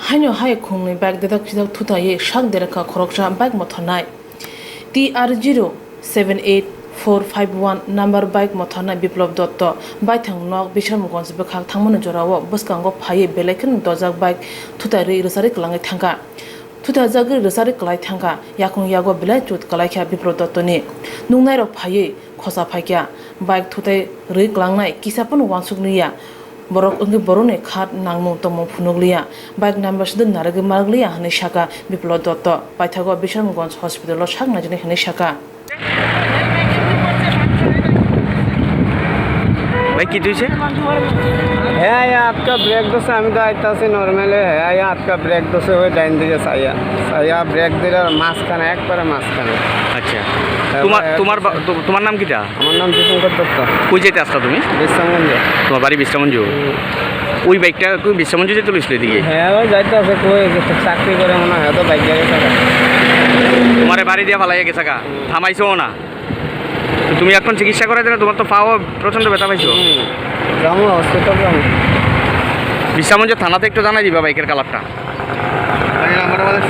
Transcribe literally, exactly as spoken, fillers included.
Haino hai khungnwi bike dedak sidak thutaiwi sak derekha khoroksa bike mothornai. T R zero seven eight four five one number bike mothornai Biplop Dotto baithang nok Bisramganj bwkhak thangmani jorao bwskango phaiwi belai kheno dojak bike thutai rwi rwcharwi kwlangwi thangkha. Thutai jagwi rwcharwi kwlai thangkha, yakung yago belai chut kwlaikha Biplop Dottoni. Nuknairok phaiwi khosa phaikha, bike thutai rwi kwlangnai kisa phano uansuk liya. Borok wngwi borokni khat nangmung tongmung phunuk liya. Bike number side narwgwi marwk liya hwnwi sakha Biplop Dotto. Paithago Bisramganj hospital o sak naijani hwnwi sakha. ভাই, কি হয়েছে? হ্যাঁ, হ্যাঁ, আটকা ব্রেক ধরছে, আমি তো আইতাছি নরমালি। হ্যাঁ, হ্যাঁ, আটকা ব্রেক ধরছে, ওই ডাইন দিকে চাইয়া। চাইয়া ব্রেক দিলে মাঝখানে, একবারে মাঝখানে। আচ্ছা। তারপরে তোমার, তোমার বা-, তো-, তোমার নাম কিটা? আমার নাম দীপঙ্কর দত্ত। কই যাইতে আসতা তুমি? বিশ্রামগঞ্জ। তোমার বাড়ি বিশ্রামগঞ্জ? হুম। ওই বাইকটা কই বিশ্রামগঞ্জ যাইতে লইছিল এদিকে? হ্যাঁ, ওই যাইতে আছে, কই গেছে, চাকরি করে মনে হয়, হয়তো বাইক গাড়ি চালায়। তোমারে বাড়ি দিয়া ফালাইয়া গেছে গা? হুম। থামাইছো না? তো তুমি এখন চিকিৎসা করাই দিলে, তোমার তো পাও প্রচণ্ড ব্যথা পাইছো। হুম। যাবো, হসপিটাল যাবো। বিশ্রামগঞ্জ থানাতে একটু জানাই দিবা বাইকের কালারটা। গাড়ি নাম্বার আমাদের